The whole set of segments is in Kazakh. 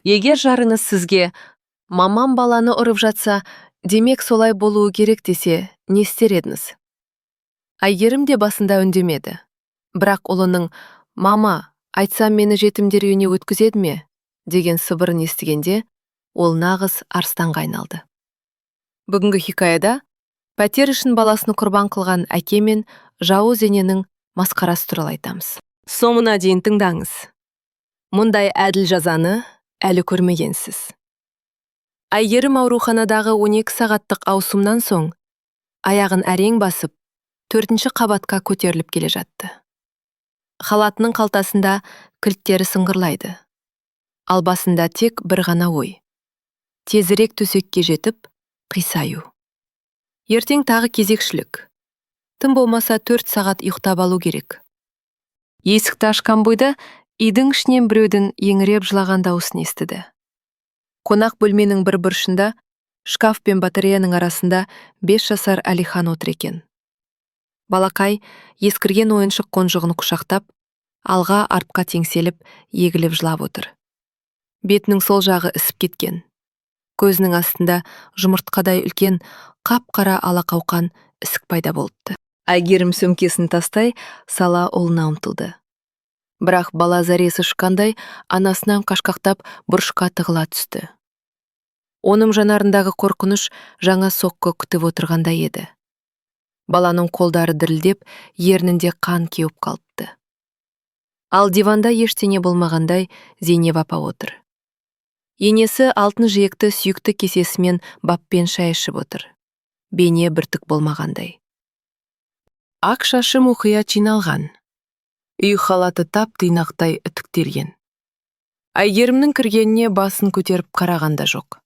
Егер жарыңыз сізге «Мамам баланы ұрып жатса, демек, солай болуы керек» десе, не істер едіңіз? Әйгерім де басында үндемеді. Бірақ ұлының «Мама, айтсам, мені жетімдер үйіне өткізеді ме?» деген сыбырын естігенде, ол нағыз арыстанға айналды. Бүгінгі хикаяда пәтер үшін баласын құрбан қылған әке мен жауыз ененің масқарасы туралы айтамыз. Соңына дейін тыңдаңыз. Мұндай әділ жазаны әлі көрмегенсіз. Әйгерім ауруханадағы 12 сағаттық ауысымнан соң аяғын әрең басып, төртінші қабатқа көтеріліп келе жатты. Халатының қалтасында кілттері сыңғырлайды. Ал басында тек бір ғана ой: тезірек төсекке жетіп, қисаю. Ертең тағы кезекшілік. Тым болмаса 4 сағат ұйықтап алу керек. Есікті ашқан бойда үйдің ішінен біреудің еңіреп жылаған дауысын естіді. Қонақ бөлменің бір бұрышында, шкаф пен батареяның арасында 5 жасар Әлихан отыр екен. Балақай ескірген ойыншық қонжығын құшақтап, алға артқа теңселіп, егіліп жылап отыр. Бетінің сол жағы ісіп кеткен. Көзінің астында жұмыртқадай үлкен қап-қара алақауқан ісік пайда болыпты. Әйгерім сөмкесін тастай сала ұлына ұмтылды. Бірақ бала зәресі ұшқандай анасынан қашқақтап, бұрышқа тығыла түсті. Оның жанарындағы қорқыныш жаңа соққы күтіп отырғандай еді. Баланың қолдары дірілдеп, ернінде қан кеуіп қалыпты. Ал диванда ештеңе болмағандай Зейнеп апа отыр. Енесі алтын жиекті сүйікті кесесімен баппен шай ішіп отыр. Бейне бір түк болмағандай. Ақ шашы мұқият жиналған. Үй халаты тап тұйнақтай үтіктелген. Әйгерімнің кіргеніне басын көтеріп қараған да жоқ.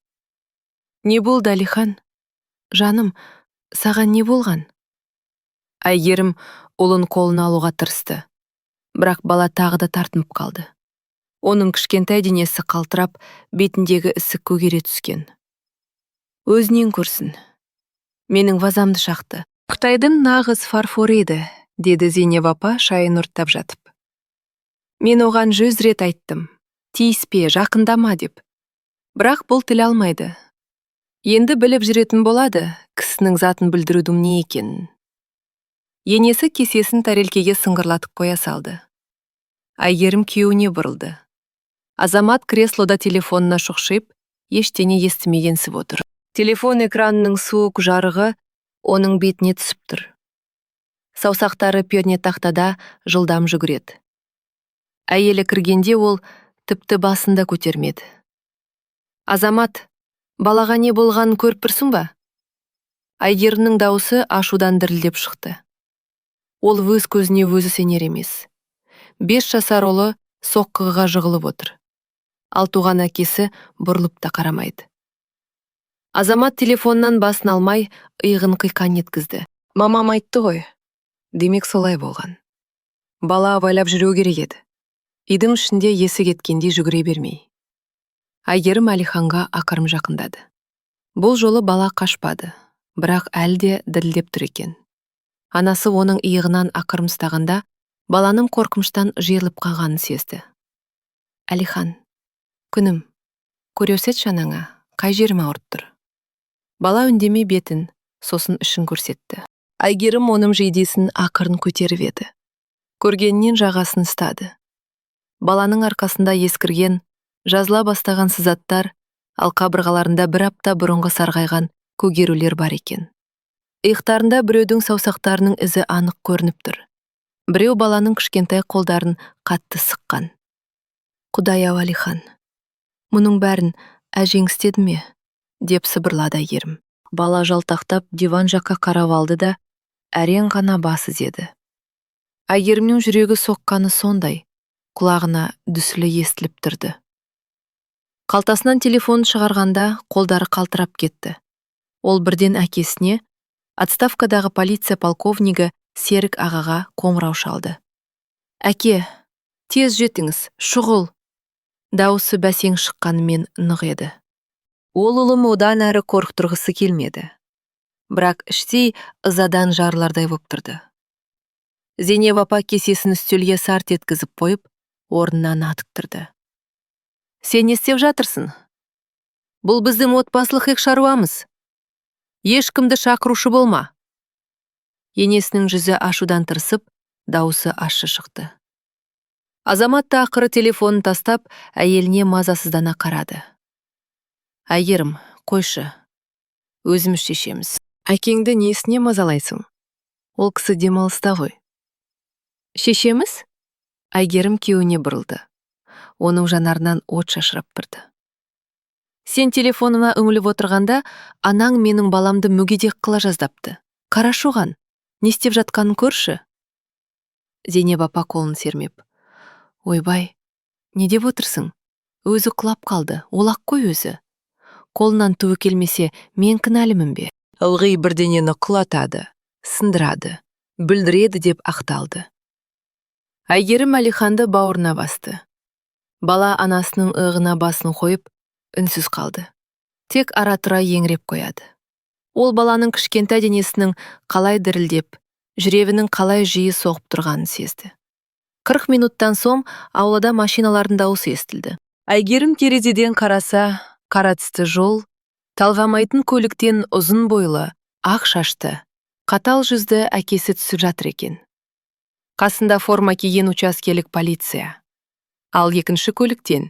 «Не болды, Әлихан? Жаным, саған не болған?» Әйгерім ұлын қолына алуға тырысты. Бірақ бала тағы да тартынып қалды. Оның кішкентай денесі қалтырап, бетіндегі ісік көгере түскен. «Өзінен көрсін. Менің вазамды шақты. Қытайдың нағыз фарфоры еді», — деді Зейнеп апа шайын ұрттап жатып. «Мен оған 100 рет айттым. Тиіспе, жақындама деп. Бірақ бұл тіл алмайды. Енді біліп жүретін болады кісінің затын бүлдірудің не екенін». Енесі кесесін тәрелкеге сыңғырлатып қоя салды. Әйгерім күйеуіне бұрылды. Азамат креслода телефонына шұқшиып, ештеңе естімегенсіп отыр. Телефон экранының суық жарығы оның бетіне түсіп тұр. Саусақтары пернетақтада жылдам жүгіреді. Әйелі кіргенде ол тіпті басын да көтермеді. «Азамат, балаға не болғанын көріп тұрсың ба?» Әйгерімнің даусы ашудан дірілдеп шықты. Ол өз көзіне өзі сенер емес. 5 жасар ұлы соққыға жығылып отыр. Ал туған әкесі бұрылып та қарамайды. Азамат телефоннан басын алмай, иығын қиқаң еткізді. «Мамам айтты ғой. Демек, солай болған. Бала абайлап жүру керек еді. Үйдің ішінде есі кеткендей жүгіре бермей». Әйгерім Әлиханға ақырын жақындады. Бұл жолы бала қашпады, бірақ әлі де дірілдеп тұр екен. Анасы оның иығынан ақырын ұстағанда, баланың қорқыныштан жиырылып қалғанын сезді. «Әлихан, күнім, көрсетші анаңа, қай жерім ауырып тұр?» Бала үндемей бетін, сосын ішін көрсетті. Әйгерім оның жейдесін ақырын көтеріп еді. Көргенінен жағасын ұстады. Баланың арқасында ескірген, жазыла бастаған сызаттар, ал қабырғаларында бір апта бұрынғы сарғайған көгерулер бар екен. Иықтарында біреудің саусақтарының ізі анық көрініп тұр. Біреу баланың кішкентай қолдарын қатты сыққан. «Құдай-ау, Әлихан, мұның бәрін әжең істеді ме?» — деп сыбырлады Әйгерім. Бала жалтақтап диван жаққа қарап алды да, әрең ғана бас изеді. Әйгерімнің жүрегі соққаны сондай, құлағына дүсілі естіліп тұрды. Қалтасынан телефонын шығарғанда қолдары қалтырап кетті. Ол бірден әкесіне, отставкадағы полиция полковнигі Серік ағаға қоңырау шалды. «Әке, тез жетіңіз, шұғыл!» Дауысы бәсең шыққанымен, нық еді. Ол ұлын одан әрі қорықтырғысы келмеді. Бірақ іштей ызадан жарылардай боп тұрды. Зейнеп апа кесесін үстелге сарт еткізіп қойып, орнынан атып тұрды. Сен не істеп жатырсың? Бұл біздің отбасылық шаруамыз. Ешкімді шақырушы болма!» Енесінің жүзі ашудан тырысып, дауысы ащы шықты. Азамат та ақыры телефонын тастап, әйеліне мазасыздана қарады. «Әйгерім, қойшы, өзіміз шешеміз». «Әкеңді несіне мазалайсың? Ол кісі демалыста ғой». «Шешеміз?» Әйгерім күйеуіне бұрылды. Оның жанарынан от шашырап тұрды. «Сен телефоныңа үңіліп отырғанда, анаң менің баламды мүгедек қыла жаздапты. Қарашы оған, не істеп жатқанын көрші». Зейнеп апа қолын сермеп: «Ойбай, не деп отырсың? Өзі құлап қалды, олақ қой өзі. Қолынан түгі келмесе, мен кінәлімін бе? Ылғи бірдеңені құлатады, сындырады, бүлдіреді», – деп ақталды. Әйгерім Әлиханды бауырына басты. Бала анасының иығына басын қойып, үнсіз қалды. Тек ара-тұра еңіреп қояды. Ол баланың кішкентай денесінің қалай дірілдеп, жүрегінің қалай жиі соғып тұрғанын сезді. 40 минуттан соң аулада машиналардың дауысы естілді. Әйгерім терезеден қараса, қара түсті жол талғамайтын көліктен ұзын бойлы, ақ шашты, қатал жүзді әкесі түсіп жатыр екен. Қасында форма киген учаскелік полиция. Ал екінші көліктен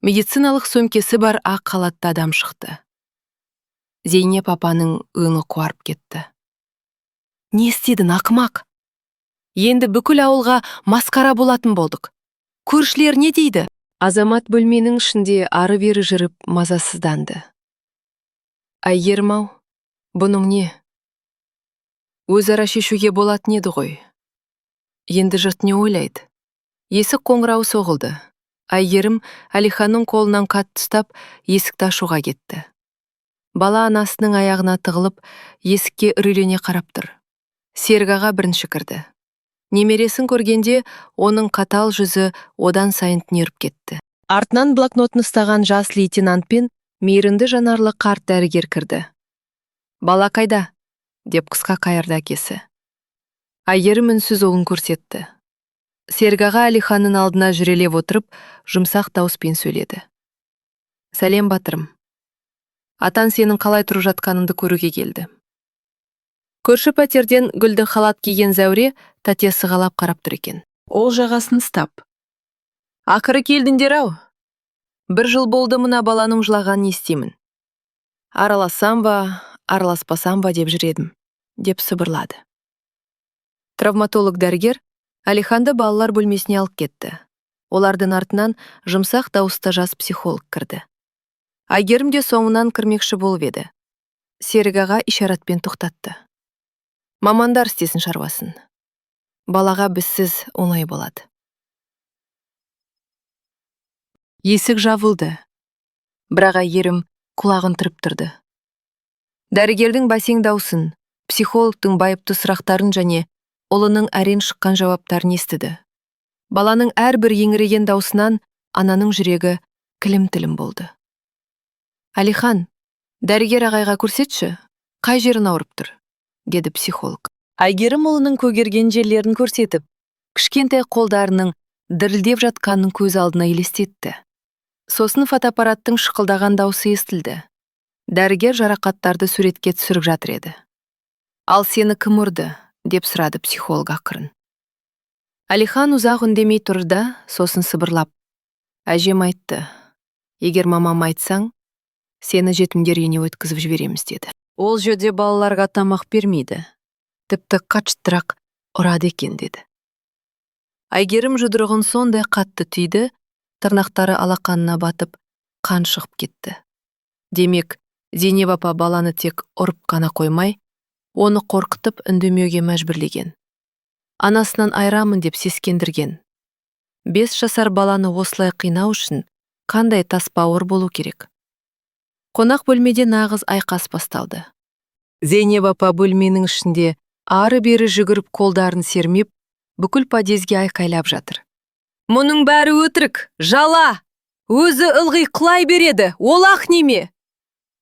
медициналық сөмкесі бар ақ халатты адам шықты. Зейнеп апаның өңі қуарып кетті. «Не істедің, ақымақ? Енді бүкіл ауылға масқара болатын болдық. Көршілер не дейді?» Азамат бөлменің ішінде ары-бері жүріп, мазасызданды. «Әйгерім ау, бұның не? Өзара шешуге болатын еді ғой. Енді жұрт не ойлайды?» Есік қоңырауы соғылды. Әйгерім Әлиханның қолынан қатты ұстап, есікті ашуға кетті. Бала анасының аяғына тығылып, есікке үрейлене қарап тұр. Серік аға бірінші кірді. Немересін көргенде, оның қатал жүзі одан сайын түнеріп кетті. Артынан блокнотын ұстаған жас лейтенант пен мейірімді жанарлы қарт дәрігер кірді. «Бала қайда?» – деп қысқа қайырды әкесі. Әйгерім үнсіз ұлын көрсетті. Серік аға Әлиханның алдына жүрелеп отырып, жұмсақ дауыспен сөйледі: «Сәлем, батырым. Атаң сенің қалай тұрып жатқаныңды көруге келді». Көрші пәтерден гүлді халат киген Зәуре тәте сығалап қарап тұр екен. Ол жағасын ұстап. «Ақыры келдіңдер ау. Бір жыл болды мына баланың жылағанын естимін. Аралассам ба, араласпасам ба деп жүр едім», – деп сыбырлады. Травматолог дәрігер Әлиханды балалар бөлмесіне алып кетті. Олардың артынан жұмсақ дауысты жас психолог кірді. Әйгерім де соңынан кірмекші болып еді. Серік аға ишаратпен тоқтатты. «Мамандар істесін шаруасын. Балаға бізсіз оңай болады». Есік жабылды. Бірақ Әйгерім құлағын түріп тұрды. Дәрігердің бәсең даусын, психологтың байыпты сұрақтарын және ұлының әрең шыққан жауаптарын естіді. Баланың әрбір еңіреген даусынан ананың жүрегі тілім-тілім болды. «Әлихан, дәрігер ағайға көрсетші, қай жерін ауырып тұр?» – деді психолог. Әйгерім ұлының көгерген жерлерін көрсетіп, кішкентай қолдарының дірілдеп жатқанын көз алдына елестетті. Сосын фотоаппараттың шықылдаған даусы естілді. Дәрігер жарақаттарды суретке түсіріп жатыр еді. «Ал сені кім ұрды?» – деп сұрады психолог ақырын. Әлихан ұзақ үндемей тұрды да, сосын сыбырлап: «Әжем айтты, егер мамам айтсаң, сені жетімдер үйіне өткізіп жібереміз деді». «Ол жерде балаларға тамақ бермейді. «Тіпті қаттырақ ұрады екен», – деді. Әйгерім жұдырығын сондай қатты түйді, тырнақтары алақанына батып, қан шығып кетті. Демек, Зейнеп апа баланы тек ұрып қана қоймай, оны қорқытып, үндемеуге мәжбүрлеген. Анасынан айырамын деп сескендірген. 5 жасар баланы осылай қинау үшін қандай тасбауыр болу керек? Қонақ бөлмеде нағыз айқас басталды. Зейнеп апа бөлменің ішінде ары-бері жүгіріп, қолдарын сермеп, бүкіл подъезге айқайлап жатыр: «Мұның бәрі өтірік, жала! Өзі ылғи құлай береді, ол ақ неме!»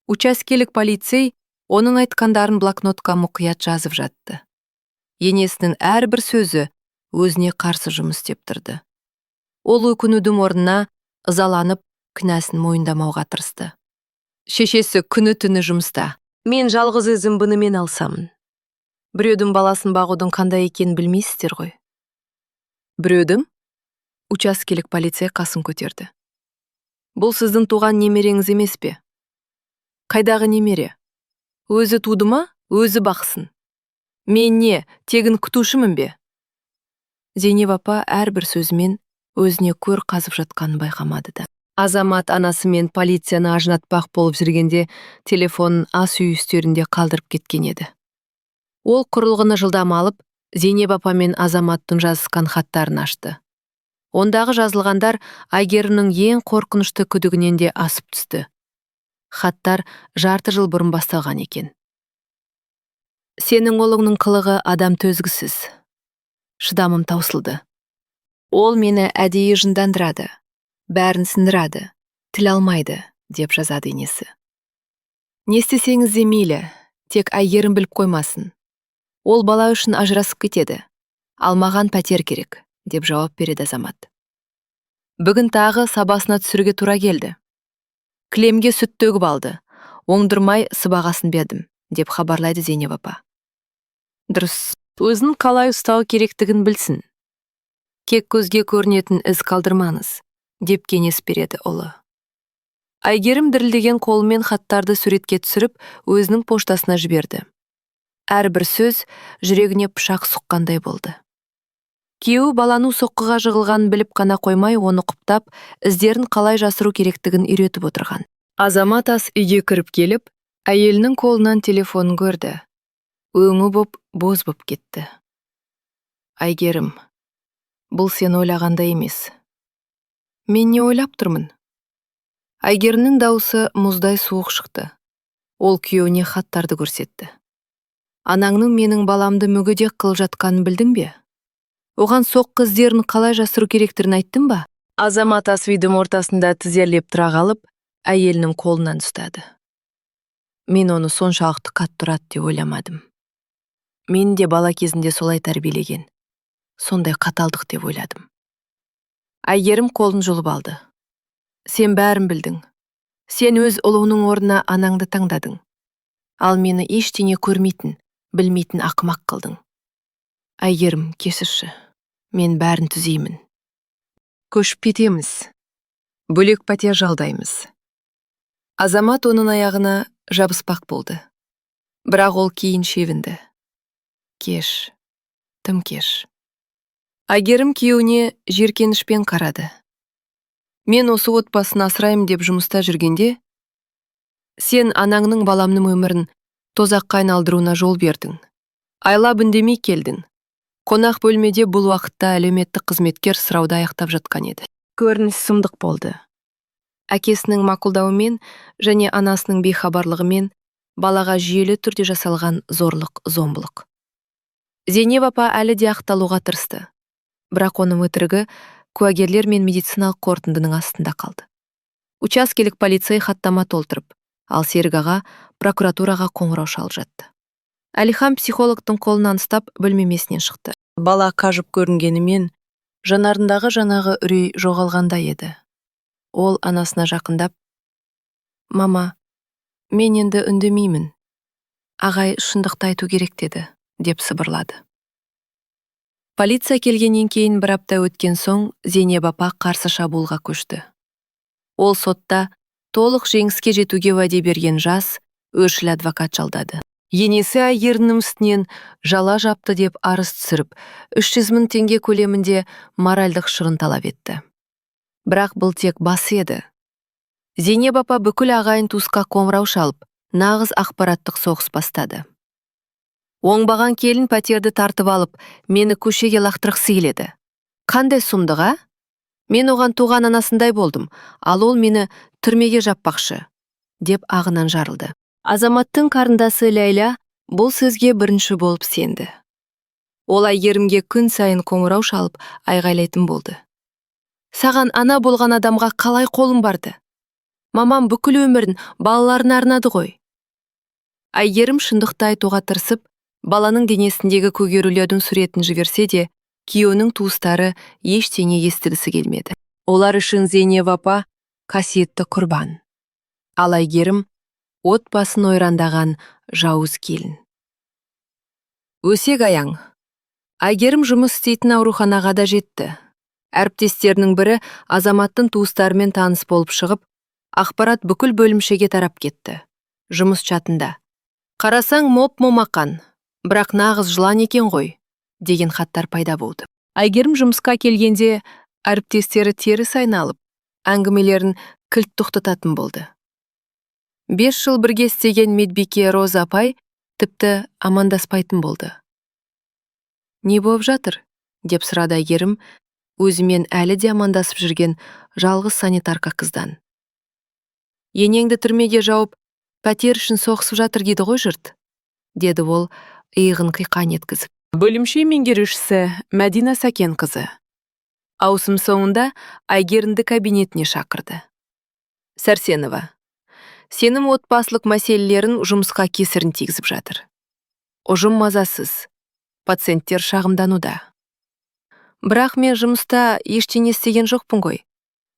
Учаскелік полицей оның айтқандарын блокнотқа мұқият жазып жатты. Енесінің әрбір сөзі өзіне қарсы жұмыс істеп тұрды. Ол өкінудің орнына ызаланып, Кінәсін мойындамауға тырысты. Шешесі күні-түні жұмыста. Мен жалғыз өзім бұнымен алысамын. Біреудің баласын бағудың қандай екенін білмейсіздер ғой. Біреудің? Учаскелік полицей қасын көтерді. Бұл сіздің туған немереңіз емес пе? Қайдағы немере? Өзі туды ма, өзі бақсын. Мен не, тегін күтушімін бе? Зейнеп апа әрбір сөзімен өзіне көр қазып жатқанын байқамады да. Азамат анасымен полицияны ажыратпақ болып жүргенде, телефонын ас үй үстелінде қалдырып кеткен еді. Ол құрылғыны жылдам алып, Зейнеп апа мен Азаматтың жазысқан хаттарын ашты. Ондағы жазылғандар Әйгерімнің ең қорқынышты күдігінен де асып түсті. Хаттар жарты жыл бұрын басталған екен. Сенің ұлыңның қылығы адам төзгісіз. Шыдамым таусылды. Ол мені әдейі жындандырады. Бәрін сындырады. Тіл алмайды, деп жазады енесі. Не істесеңіз де мейлі, тек Әйгерім біліп қоймасын. Ол бала үшін ажырасып кетеді. Ал маған пәтер керек, деп жауап береді Азамат. Бүгін тағы сабасына түсіруге тура келді. Кілемге сүт төгіп алды. Оңдырмай сыбағасын бердім, деп хабарлайды Зейнеп апа. Дұрыс, өзін қалай ұстау керектігін білсін. Тек көзге көрінетін із қалдырмаңыз, деп кеңес береді ұлы. Әйгерім дірілдеген қолымен хаттарды суретке түсіріп, өзінің поштасына жіберді. Әрбір сөз жүрегіне пышақ сұққандай болды. Күйеуі баланың соққыға жығылғанын біліп қана қоймай, оны құптап, іздерін қалай жасыру керектігін үйретіп отырған. Азамат ас үйге кіріп келіп, әйелінің қолынан телефонын көрді. Өңі боп, боз боп кетті. Әйгерім, бұл сен ойлағандай емес. Мен не ойлап тұрмын? Әйгерімнің даусы мұздай суық шықты. Ол күйеуіне хаттарды көрсетті. Анаңның менің баламды мүгедек қылып жатқанын білдің бе? Оған соққы іздерін қалай жасыру керектігін айттым ба? Азамат ас үйдің ортасында тізерлеп тұра қалып, әйелінің қолынан ұстады. Мен оны соншалықты қатты ұрады деп ойламадым. Мен де бала кезінде солай тәрбиелеген. Сондай қаталдық деп ойладым. Әйгерім қолын жұлып алды. Сен бәрін білдің. Сен өз ұлыңның орнына анаңды таңдадың. Ал мені ештеңе көрмейтін, білмейтін ақымақ қылдың. Әйгерім, кешірші. Мен бәрін түзеймін. Көшіп кетеміз. Бөлек пәтер жалдаймыз. Азамат оның аяғына жабыспақ болды. Бірақ ол кейін шегінді. Кеш, тым кеш. Әйгерім күйеуіне жиіркенішпен қарады. Мен осы отбасын асыраймын деп жұмыста жүргенде, сен анаңның баламның өмірін тозаққа айналдыруына жол бердің. Айлап үндемей келдің. Қонақ бөлмеде бұл уақытта әлеуметтік қызметкер сұрауды аяқтап жатқан еді. Көрініс сұмдық болды. Әкесінің мақұлдауымен және анасының бейхабарлығымен балаға жүйелі түрде жасалған зорлық зомбылық. Зейнеп апа әлі де ақталуға тырысты. Бірақ оның өтірігі куәгерлер мен медициналық қорытындының астында қалды. Учаскелік полицей хаттама толтырып, ал Серік аға прокуратураға қоңырау шалып жатты. Әлихан психологтың қолынан ұстап, бөлмесінен шықты. Бала қажып көрінгенімен, жанарындағы жаңағы үрей жоғалғандай еді. Ол анасына жақындап, «Мама, мен енді үндемеймін. Ағай шындықты айту керек деді», деп сыбырлады. Полиция келгеннен кейін бір апта өткен соң Зейнеп апа қарсы шабуылға көшті. Ол сотта толық жеңіске жетуге уәде берген жас, өршіл адвокат жалдады. Енесі Әйгерімнің үстінен жала жапты деп арыз түсіріп, 300 мың теңге көлемінде моральдық шығын талап етті. Бірақ бұл тек басы еді. Зейнеп апа бүкіл ағайын туысқа қоңырау шалып, нағыз ақпараттық соғыс бастады. Оңбаған келін пәтерді тартып алып, мені көшеге лақтырғысы келеді. Қандай сұмдық, а? Мен оған туған анасындай болдым, ал ол мені түрмеге жаппақшы, деп ағынан жарылды. Азаматтың қарындасы Ләйла бұл сөзге бірінші болып сенді. Ол Әйгерімге күн сайын қоңырау шалып, айғайлайтын болды. Саған ана болған адамға қалай қолың барды? Мамам бүкіл өмірін балаларына арнады ғой. Әйгерім шындықты айтуға тырысып, баланың денесіндегі көгерулердің суретін жіберсе де, күйеуінің туыстары ештеңе естігісі келмеді. Олар үшін Зейнеп апа Қасиетті құрбан. Ал Әйгерім отбасын ойрандаған жауыз келін. Өсек аяң. Әйгерім жұмыс істейтін ауруханаға да жетті. Әріптестерінің бірі Азаматтың туыстарымен таныс болып шығып, ақпарат бүкіл бөлімшеге тарап кетті. Жұмыс чатында: «Қарасаң, моп момақан, бірақ нағыз жылан екен ғой», деген хаттар пайда болды. Әйгерім жұмысқа келгенде әріптестері теріс айналып, әңгімелерін кілт тоқтататын болды. 5 жыл бірге істеген медбике Роза апай тіпті амандаспайтын болды. «Не болып жатыр?» – деп сұрады Әйгерім өзімен әлі де амандасып жүрген жалғыз санитарка қыздан. «Енеңді түрмеге жауып, пәтер үшін соғысып жатыр дейді ғой жұрт», – деді ол иығын қиқаң еткізіп. Бөлімше меңгерушісі Мәдина Сәкенқызы ауысым соңында Әйгерімді кабинетіне шақырды. «Сәрсенова, сенің отбасылық мәселелерің жұмысқа кесірін тигізіп жатыр. Ұжым мазасыз, пациенттер шағымдануда». «Бірақ мен жұмыста ештеңе істеген жоқпын ғой,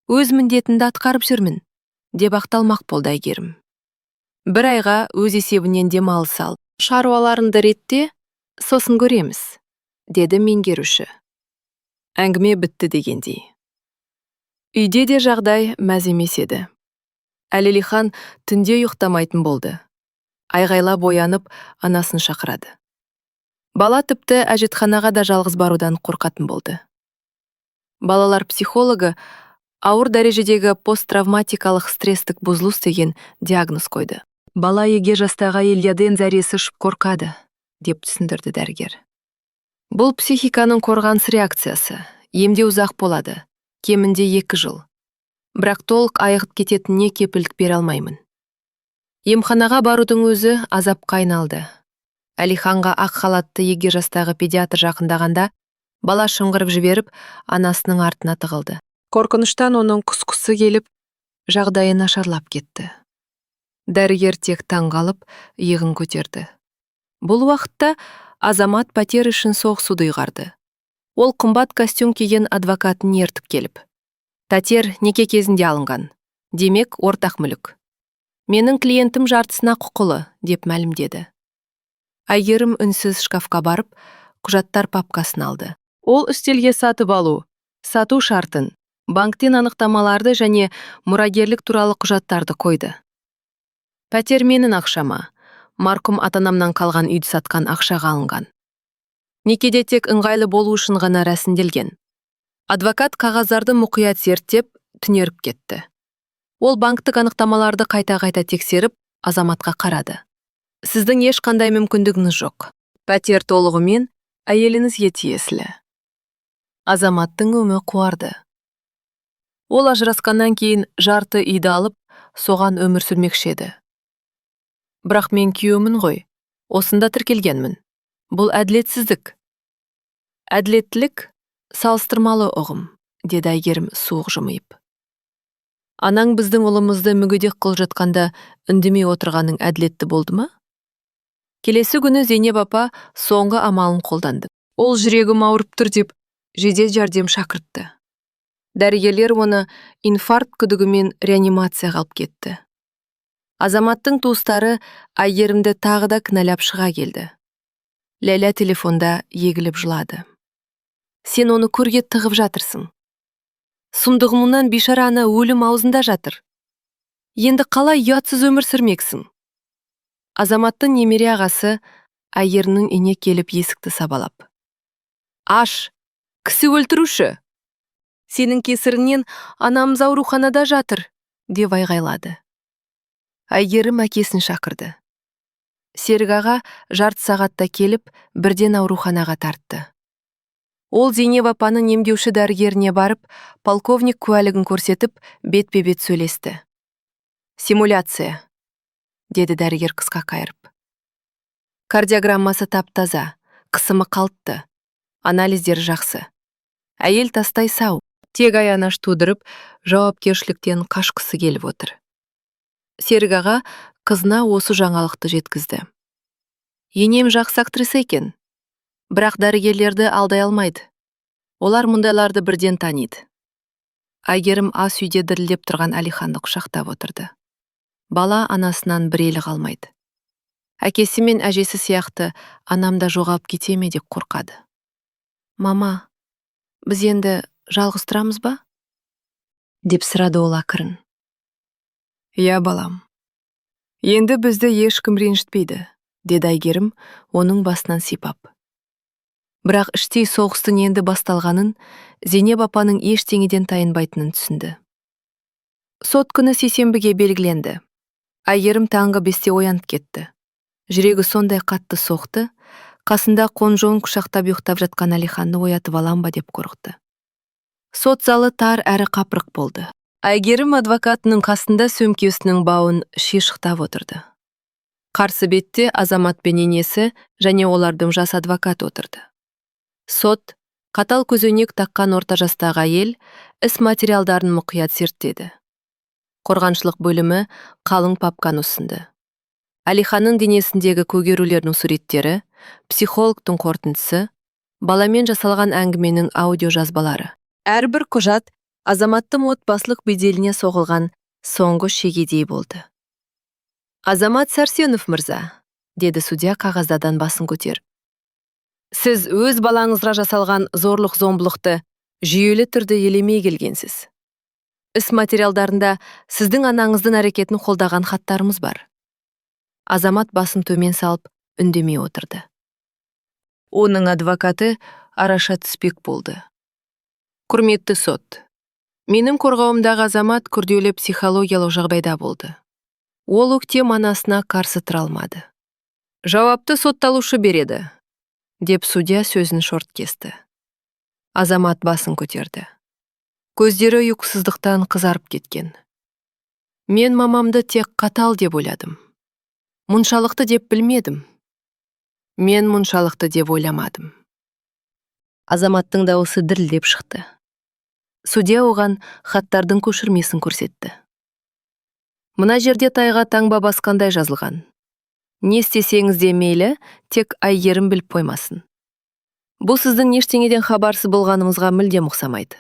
өз міндетімді атқарып жүрмін», – деп ақталмақ болды Әйгерім. «Бір айға өз есебінен демалыс ал, шаруаларыңды ретте, сосын көреміз», – деді меңгеруші. Әңгіме бітті дегендей. Үйде де жағдай мәз емес еді. Әлелихан түнде ұйықтамайтын болды. Айғайлап оянып, анасын шақырады. Бала тіпті әжетханаға да жалғыз барудан қорқатын болды. Балалар психологы ауыр дәрежедегі посттравматикалық стресстік бұзылыс деген диагноз қойды. «Бала егде жастағы әйелдерден зәресі ұшып қорқады», – деп түсіндірді дәрігер. «Бұл психиканың қорғаныс реакциясы. Емдеу ұзақ болады, кемінде 2 жыл. Бірақ толық айығып кететініне кепілдік бере алмаймын». Емханаға барудың өзі азапқа айналды. Әлиханға ақ халатты егде жастағы педиатр жақындағанда, бала шыңғырып жіберіп, анасының артына тығылды. Қорқыныштан оның құсқысы келіп, жағдайы нашарлап кетті. Дәрігер тек таңғалып, иығын көтерді. Бұл уақытта Азамат пәтер үшін соғысуды ұйғарды. Ол қымбат костюм киген адвокатын ертіп келіп: «Пәтер неке кезінде алынған, демек, ортақ мүлік. Менің клиентім жартысына құқылы», – деп мәлімдеді. Әйгерім үнсіз шкафқа барып, құжаттар папкасын алды. Ол үстелге сатып алу, сату шартын, банктен анықтамаларды және мұрагерлік туралы құжаттарды қойды. «Пәтер менің ақшама, марқұм ата-анамнан қалған үйді сатқан ақшаға алынған. Некеде тек ыңғайлы болу үшін ғана рәсімделген». Адвокат қағаздарды мұқият зерттеп, түнеріп кетті. Ол банктік анықтамаларды қайта-қайта тексеріп, Азаматқа қарады. «Сіздің ешқандай мүмкіндігіңіз жоқ. Пәтер толығымен әйеліңізге тиесілі». Азаматтың өңі қуарды. Ол ажырасқаннан кейін жарты үйді алып, соған өмір сүрмекші еді. «Бірақ мен күйеуімін ғой, осында тіркелгенмін. Бұл әділетсіздік». «Әділеттілік – салыстырмалы ұғым», – деді Әйгерім суық жымиып. «Анаң біздің ұлымызды мүгедек қылып жатқанда үндемей отырғаның әділетті болды ма?» Келесі күні Зейнеп апа соңғы амалын қолданды. Ол «жүрегім ауырып тұр» деп жедел жәрдем шақыртты. Дәрігерлер оны инфаркт күдігімен реанимацияға алып кетті. Азаматтың туыстары Әйгерімді тағы да кінәлап шыға келді. Ләйлә телефонда егіліп жылады. «Сен оны көрге тығып жатырсың. Сұмдығыңнан бейшара ана өлім аузында жатыр. Енді қалай ұятсыз өмір сүрмексің?» Азаматтың немере ағасы Әйгерімнің үйіне келіп, есікті сабалап: «Аш, кісі өлтіруші! Сенің кесіріңнен анамыз ауруханада жатыр!» – деп айғайлады. Әйгерім әкесін шақырды. Серік аға жарты сағатта келіп, бірден ауруханаға тартты. Ол Зейнеп апаның емдеуші дәрігеріне барып, полковник куәлігін көрсетіп, бетпе-бет сөйлесті. «Симуляция», – деді дәрігер қысқа қайырып. «Кардиограммасы тап-таза, қысымы қалыпты, анализдері жақсы. Әйел тастай сау, тек аяныш тудырып, жауапкершіліктен қашқысы келіп отыр». Серік аға қызына осы жаңалықты жеткізді. «Енем жақсы актриса екен, бірақ дәрігерлерді алдай алмайды. Олар мұндайларды бірден таниды». Әйгерім ас үйде дірілдеп тұрған Әлиханды құшақтап отырды. Бала анасынан бір елі қалмайды. Әкесі мен әжесі сияқты анам да жоғалып кете ме деп қорқады. «Мама, біз енді жалғыз тұрамыз ба?» деп сұрады ол ақырын. «Иә, балам. Енді бізді ешкім ренжітпейді», деді Әйгерім оның басынан сипап. Бірақ іштей соғыстың енді басталғанын, Зейнеп апаның ештеңеден тайынбайтынын түсінді. Сот күні сейсенбіге белгіленді. Әйгерім таңғы 5-те оянып кетті. Жүрегі сондай қатты соқты, қасында қонжоғын құшақтап ұйықтап жатқан Әлиханды оятып алам ба деп қорықты. Сот залы тар әрі қапырық болды. Әйгерім адвокатының қасында сөмкесінің бауын шиыршықтап отырды. Қарсы бетте Азамат пен енесі және олардың жас адвокаты отырды. Сот, қатал көзөйнек таққан орта жастағы әйел, іс материалдарын мұқият зерттеді. Қорғаншылық бөлімі қалың папканы ұсынды. Әлиханның денесіндегі көгерулердің суреттері, психологтың қорытындысы, баламен жасалған әңгіменің аудио жазбалары. Әрбір құжат Азаматтың отбасылық беделіне соғылған соңғы шегедей болды. «Азамат Сәрсенов мырза», деді судья қағаздардан басын көтеріп. «Сіз өз балаңызға жасалған зорлық зомбылықты жүйелі түрде елемей келгенсіз. Іс материалдарында сіздің анаңыздың әрекетін қолдаған хаттарымыз бар». Азамат басын төмен салып, үндемей отырды. Оның адвокаты араша түспек болды. «Құрметті сот, менің қорғауымдағы Азамат күрделі психологиялық жағдайда болды. Ол өктем анасына қарсы тұра алмады. Жауапты сотталушы береді», деп судья сөзін шорт кесті. Азамат басын көтерді. Көздері ұйқысыздықтан қызарып кеткен. «Мен мамамды тек қатал деп ойладым. Мұншалықты деп білмедім. Мен мұншалықты деп ойламадым». Азаматтың дауысы дірілдеп шықты. Судья оған хаттардың көшірмесін көрсетті. «Мына жерде тайға таңба басқандай жазылған. Не істесеңіз де мейлі, тек Әйгерім біліп қоймасын. Бұл сіздің ештеңеден хабарсыз болғаныңызға мүлдем ұқсамайды».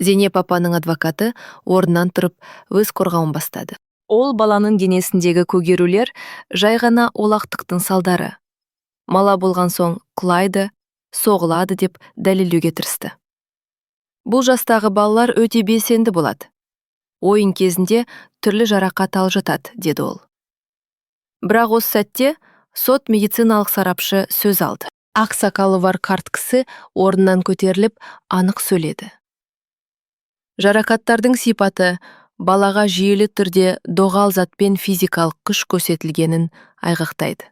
Зейнеп апаның адвокаты орнынан тұрып, өз қорғауын бастады. Ол баланың денесіндегі көгерулер жай ғана олақтықтың салдары. Мала болған соң құлайды, соғылады деп дәлелдеуге тырысты. Бұл жастағы балалар өте белсенді болады. Ойын кезінде түрлі жарақат алып жатады, деді ол. Бірақ осы сәтте сот медициналық сарапшы сөз алды. Ақ сақалы бар қарт кісі орнынан көтеріліп, анық сөйледі. Жарақаттардың сипаты балаға жүйелі түрде доғал затпен физикалық күш көрсетілгенін айғақтайды.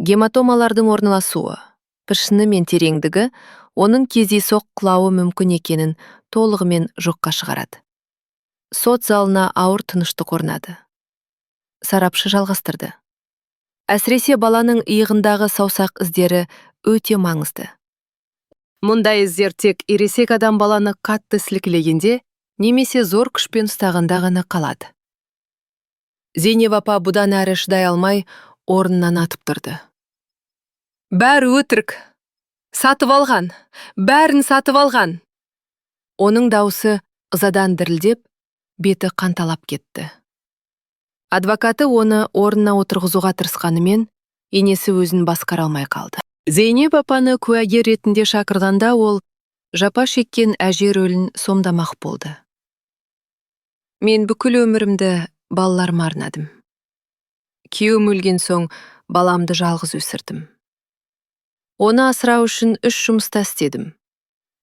Гематомалардың орналасуы, пішіні мен тереңдігі оның кездейсоқ құлауы мүмкін екенін толығымен жоққа шығарады. Сот залына ауыр тыныштық орнады. Сарапшы жалғастырды. Әсіресе баланың иығындағы саусақ іздері өте маңызды. Мұндай іздер тек ересек адам баланы қатты сілкілегенде немесе зор күшпен ұстағанда ғана қалады. Зейнеп апа бұдан әрі шыдай алмай, орнынан атып тұрды. «Бәрі өтірік! Сатып алған! Бәрін сатып алған!» Оның даусы ызадан дірілдеп, беті қанталап кетті. Адвокаты оны орнына отырғызуға тырысқанымен, енесі өзін басқара алмай қалды. Зейнеп апаны куәгер ретінде шақырғанда, ол жапа шеккен әже рөлін сомдамақ болды. «Мен бүкіл өмірімді балаларыма арнадым. Күйеуім өлген соң баламды жалғыз өсірдім. Оны асырау үшін үш жұмыста істедім.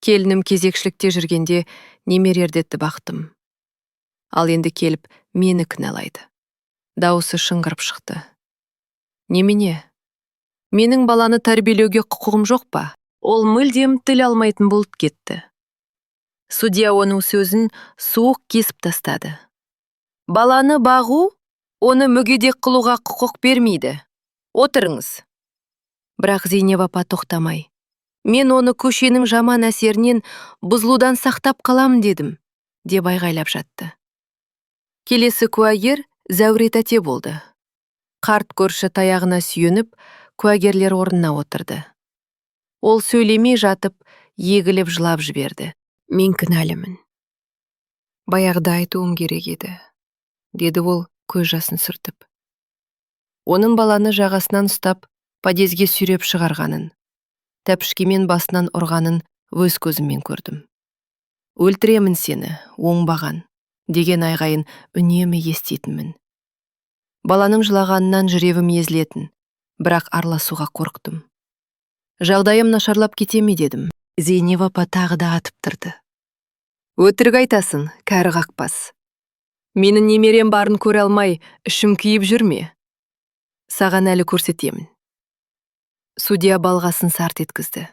Келінім кезекшілікте жүргенде немерелерді бақтым. Ал енді келіп мені кінәлайды». Дауысы шыңғырып шықты. «Немене? Менің баланы тәрбиелеуге құқығым жоқ па?» Ол мүлдем тіл алмайтын болып кетті. Судья оның сөзін суық кесіп тастады. «Баланы бағу оны мүгедек қылуға құқық бермейді. Отырыңыз». Бірақ Зейнеп апа тоқтамай: «Мен оны көшенің жаман әсерінен, бұзылудан сақтап қаламын дедім», деп айғайлап жатты. Келесі куәгер Зәуре тәте болды. Қарт көрші таяғына сүйеніп, куәгерлер орнына отырды. Ол сөйлемей жатып, егіліп жылап жіберді. Мен кінәлімін. Баяғыда айтуым керек еді, деді ол көз жасын сүртіп. Оның баланы жағасынан ұстап, подъезге сүйреп шығарғанын, тәпішкемен басынан ұрғанын өз көзіммен көрдім. «Өлтіремін сені, оңбаған!» деген айғайын үнемі еститінмін. Баланың жылағанынан жүрегім езілетін, бірақ араласуға қорықтым. Жағдайым нашарлап кете ме дедім. Зейнеп апа тағы да атып тұрды. «Өтірік айтасың, кәрі қақбас. Менің немерем барын көре алмай, ішім күйіп жүр ме? Саған әлі көрсетемін». Судья балғасын сарт еткізді.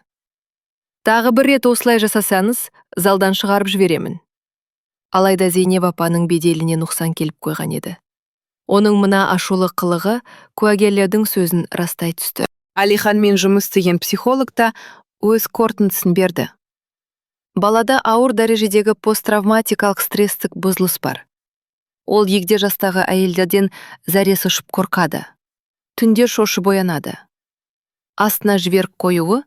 «Тағы бір рет осылай жасасаңыз, залдан шығарып жіберемін». Алайда Зейнеп апаның беделіне нұқсан келіп қойған еді. Оның мына ашулы қылығы куәгерлердің сөзін растай түсті. Алиханмен жұмыс істеген психолог та өз қорытындысын берді. Балада ауыр дәрежедегі посттравматикалық стресстік бұзылыс бар. Ол егде жастағы әйелдерден зәресі ұшып қорқады. Түнде шошып оянады. Астына жіберіп қоюы,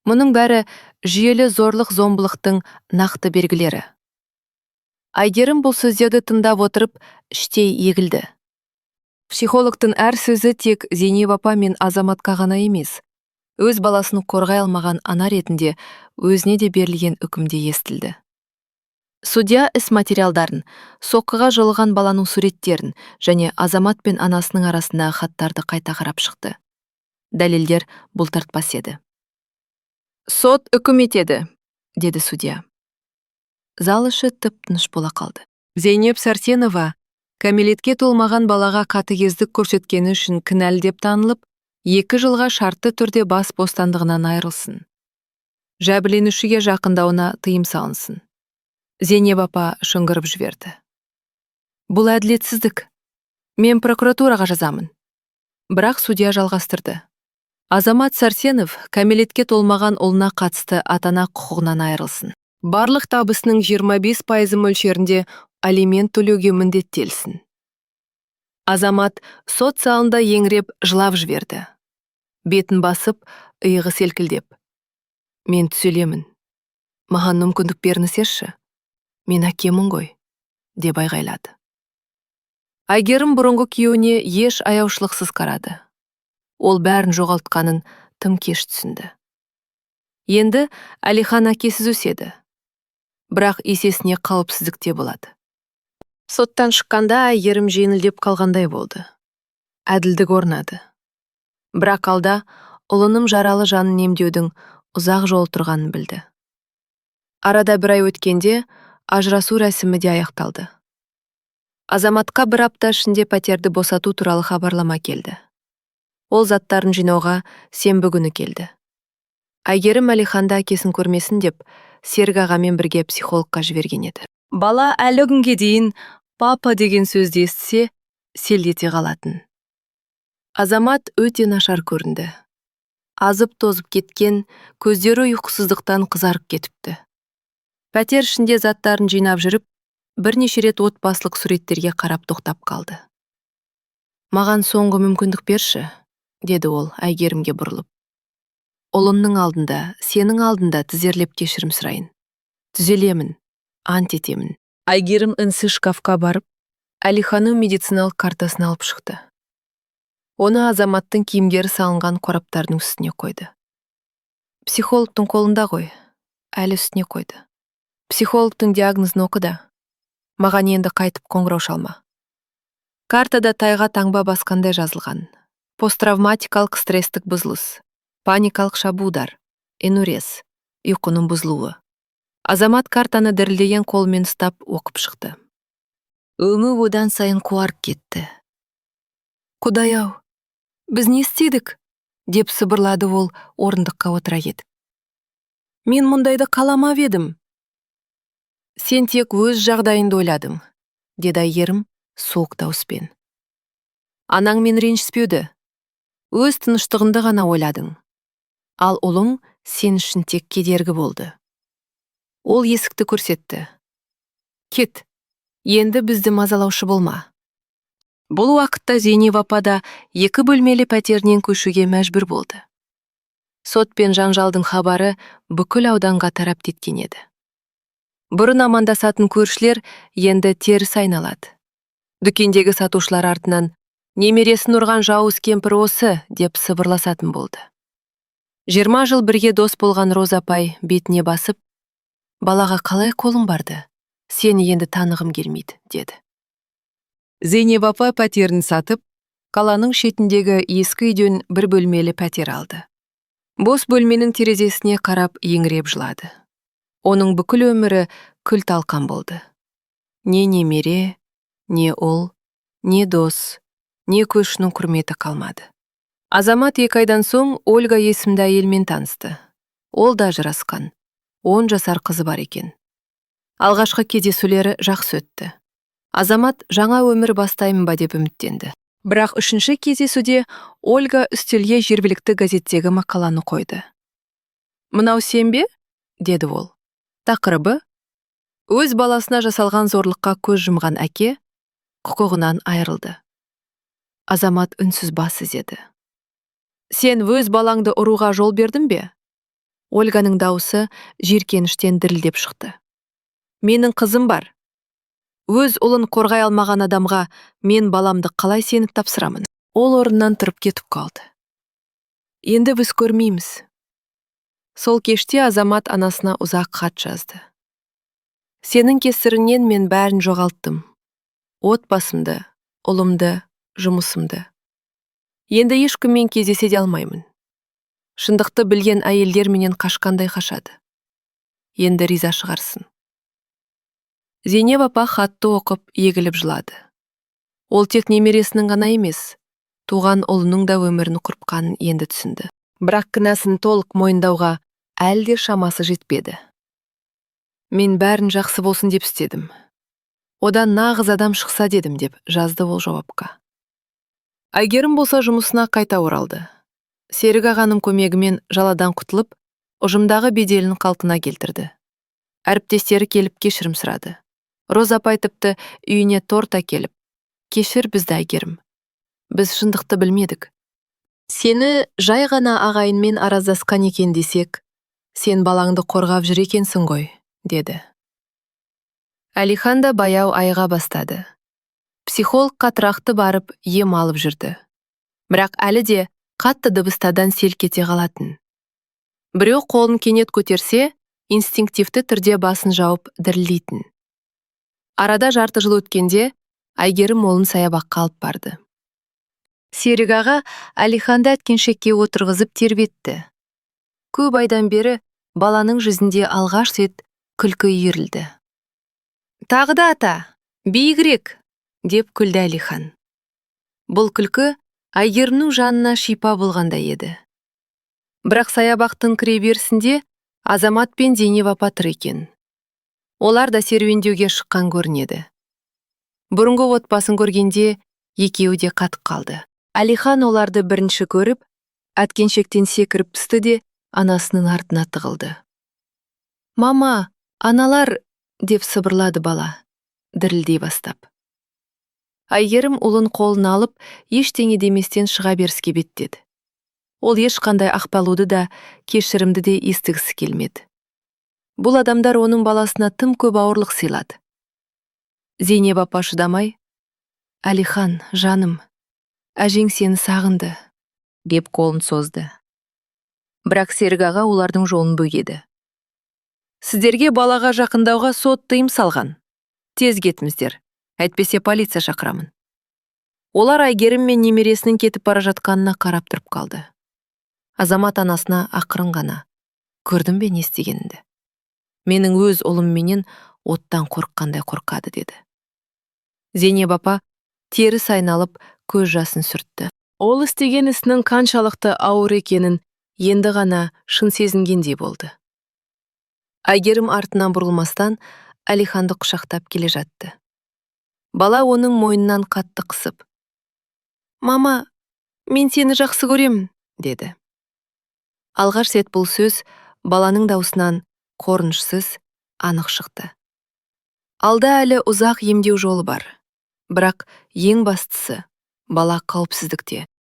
мұның бәрі жүйелі зорлық зомбылықтың нақты белгілері. Әйгерім бұл сөздерді тыңдап отырып, іштей егілді. Психологтың әр сөзі тек Зейнеп апа мен Азаматқа ғана емес, өз баласын қорғай алмаған ана ретінде өзіне де берілген үкімде естілді. Судья іс материалдарын, соққыға жығылған баланың суреттерін және Азамат пен анасының арасындағы хаттарды қайта қарап шықты. Дәлелдер бұлтартпас еді. «Сот үкім етеді», деді судья. Зал іші тып-тыныш бола қалды. Зейнеп Сәрсенова кәмелетке толмаған балаға қатыгездік көрсеткені үшін кінәлі деп танылып, 2 жылға шартты түрде бас бостандығынан айырылсын. Жәбірленушіге жақындауына тыйым салынсын. Зейнеп апа шыңғырып жіберді. «Бұл әділетсіздік. Мен прокуратураға жазамын». Бірақ судья жалғастырды. Азамат Сәрсенов кәмелетке толмаған ұлына қатысты ата-ана құқығынан айырылсын. Барлық табысының 25% мөлшерінде алимент төлеуге міндеттелсін. Азамат сот залында еңіреп жылап жіберді. Бетін басып, иығы селкілдеп. «Мен түзелемін. Маған мүмкіндік беріңізші. Мен әкемін ғой», деп айғайлады. Әйгерім бұрынғы күйеуіне еш аяушылықсыз қарады. Ол бәрін жоғалтқанын тым кеш түсінді. Енді Әлихан әкесіз өседі. Бірақ есесіне қауіпсіздікте болады. Соттан шыққанда Әйгерім жеңілдеп қалғандай болды. Әділдік орнады. Бірақ алда ұлының жаралы жанын емдеудің ұзақ жол тұрғанын білді. Арада бір ай өткенде ажырасу рәсімі де аяқталды. Азаматқа бір апта ішінде пәтерді босату туралы хабарлама келді. Ол заттарын жинауға сенбі күні келді. Әйгерім Әлиханды әкесін көрмесін деп Серік ағамен бірге психологқа жіберген еді. Бала әлі күнге дейін «папа» деген сөзді естісе, селт ете қалатын. Азамат өте нашар көрінді. Азып тозып кеткен, көздері ұйқысыздықтан қызарып кетіпті. Пәтер ішінде заттарын жинап жүріп, бірнеше рет отбасылық суреттерге қарап тоқтап қалды. «Маған соңғы мүмкіндік берші», деді ол Әйгерімге бұрылып. «Ұлымның алдында, сенің алдында тізерлеп кешірім сұрайын. Түзелемін, ант етемін». Әйгерім үнсіз шкафқа барып, Әлиханның медициналық картасын алып шықты. Оны Азаматтың киімдері салынған қораптардың үстіне қойды. Психологтың қолында ғой, әлі үстіне қойды. Психологтың диагнозын оқы да, маған енді қайтып қоңырау шалма. Картада тайға таңба басқандай жазылған. Посттравматикалық стресстік бұзылыс, паникалық шабуылдар, энурез, ұйқының бұзылуы. Азамат картаны дірілдеген қолымен ұстап оқып шықты. Өңі одан сайын қуарып кетті. «Құдай-ау, біз не істедік?» деп сыбырлады ол орындыққа отыра кетіп. «Мен мұндайды қаламап едім». «Сен тек өз жағдайыңды ойладың», деді Әйгерім суық дауыспен. «Анаңмен ренжіспеуді, өз тыныштығыңды ғана ойладың. Ал ұлың сен үшін тек кедергі болды». Ол есікті көрсетті. «Кет, енді бізді мазалаушы болма». Бұл уақытта Зейнеп апа да екі бөлмелі пәтерінен көшуге мәжбүр болды. Сот пен жанжалдың хабары бүкіл ауданға тарап кеткен еді. Бұрын амандасатын көршілер енді теріс айналады. Дүкендегі сатушылар артынан «Немересін ұрған жауыз кемпір осы» деп сыбырласатын болды. 20 жыл бірге дос болған Роза апай бетіне басып, «Балаға қалай қолың барды? Сені енді танығым келмейді», деді. Зейнеп апа пәтерін сатып, қаланың шетіндегі ескі үйден бір бөлмелі пәтер алды. Бос бөлменің терезесіне қарап, еңіреп жылады. Оның бүкіл өмірі күл талқан болды. Не немере, не ұл, не дос, не көршінің құрметі қалмады. Азамат 2 айдан соң Ольга есімді әйелмен танысты. Ол да ажырасқан. 10 жасар қызы бар екен. Алғашқы кездесулері жақсы өтті. Азамат жаңа өмір бастаймын ба деп үміттенді. Бірақ үшінші кездесуде Ольга үстелге жергілікті газеттегі мақаланы қойды. «Мынау сен бе?» деді ол. Тақырыбы: өз баласына жасалған зорлыққа көз жұмған әке құқығынан айырылды. Азамат үнсіз бас изеді. «Сен өз балаңды ұруға жол бердің бе?» Ольганың даусы жиіркеніштен дірілдеп шықты. «Менің қызым бар. Өз ұлын қорғай алмаған адамға мен баламды қалай сеніп тапсырамын?» Ол орнынан тұрып кетіп қалды. «Енді біз көрмейміз». Сол кеште Азамат анасына ұзақ хат жазды. «Сенің кесіріңнен мен бәрін жоғалттым. Отбасымды, ұлымды, жұмысымды. Енді ешкіммен кездесе де алмаймын. Шындықты білген әйелдер менен қашқандай қашады. Енді риза шығарсың». Зейнеп апа хатты оқып, егіліп жылады. Ол тек немересінің ғана емес, туған ұлының да өмірін құртқанын енді түсінді. Бірақ кінәсін толық мойындауға әлі де шамасы жетпеді. «Мен бәрін жақсы болсын деп істедім. Одан нағыз адам шықса дедім», деп жазды ол жауапқа. Әйгерім болса жұмысына қайта оралды. Серік ағаның көмегімен жаладан құтылып, ұжымдағы беделін қалпына келтірді. Әріптестері келіп кешірім сұрады. Роза апай тіпті үйіне торт әкеліп, «Кешір бізді, Әйгерім. Біз шындықты білмедік. Сені жай ғана ағайынмен араздасқан екен десек, сен балаңды қорғап жүр екенсің ғой», деді. Әлихан да баяу айыға бастады. Психологқа тұрақты барып, ем алып жүрді. Бірақ әлі де қатты дыбыстардан селк ете қалатын. Біреу қолын кенет көтерсе, инстинктивті түрде басын жауып, дірілдейтін. Арада жарты жыл өткенде Әйгерім ұлын саябаққа алып барды. Серік аға Әлиханды әткеншекке отырғызып тербетті. Көп айдан бері баланың жүзінде алғаш рет күлкі үйірілді. «Тағы да ата, биігірек!» деп күлді Әлихан. Бұл күлкі Әйгерімнің жанына шипа болғандай еді. Бірақ саябақтың кіреберісінде Азамат пен Зейнеп апа тұр екен. Олар да серуендеуге шыққан көрінеді. Бұрынғы отбасын көргенде екеуі де қатып қалды. Әлихан оларды бірінші көріп, әткеншектен секіріп түсті де, анасының артына тығылды. «Мама, аналар!» деп сыбырлады бала, дірілдей бастап. Әйгерім ұлын қолына алып, ештеңе деместен шыға беріске беттеді. Ол ешқандай ақталуды да, кешірімді де естігісі келмеді. Бұл адамдар оның баласына тым көп ауырлық сыйлады. Зейнеп апа шыдамай, «Әлихан, жаным, әжең сені сағынды», деп қолын созды. Бірақ Серік аға олардың жолын бөгеді. «Сіздерге балаға жақындауға сот тыйым салған. Тез кетіңіздер, әйтпесе полиция шақырамын». Олар Әйгерім мен немересінің кетіп бара жатқанына қарап тұрып қалды. Азамат анасына ақырын ғана, «Көрдің бе не істегеніңді? Менің өз ұлым менен оттан қорыққандай қорқады», деді. Зейнеп апа теріс айналып, көз жасын сүртті. Ол істеген ісінің қаншалықты ауыр екенін енді ғана шын сезінгендей болды. Әйгерім артына бұрылмастан Әлиханды құшақтап келе жатты. Бала оның мойнынан қатты қысып, «Мама, мен сені жақсы көремін», деді. Алғаш рет бұл сөз баланың даусынан қорқынышсыз, анық шықты. Алда әлі ұзақ емдеу жолы бар. Бірақ ең бастысы, бала қауіпсіздікте.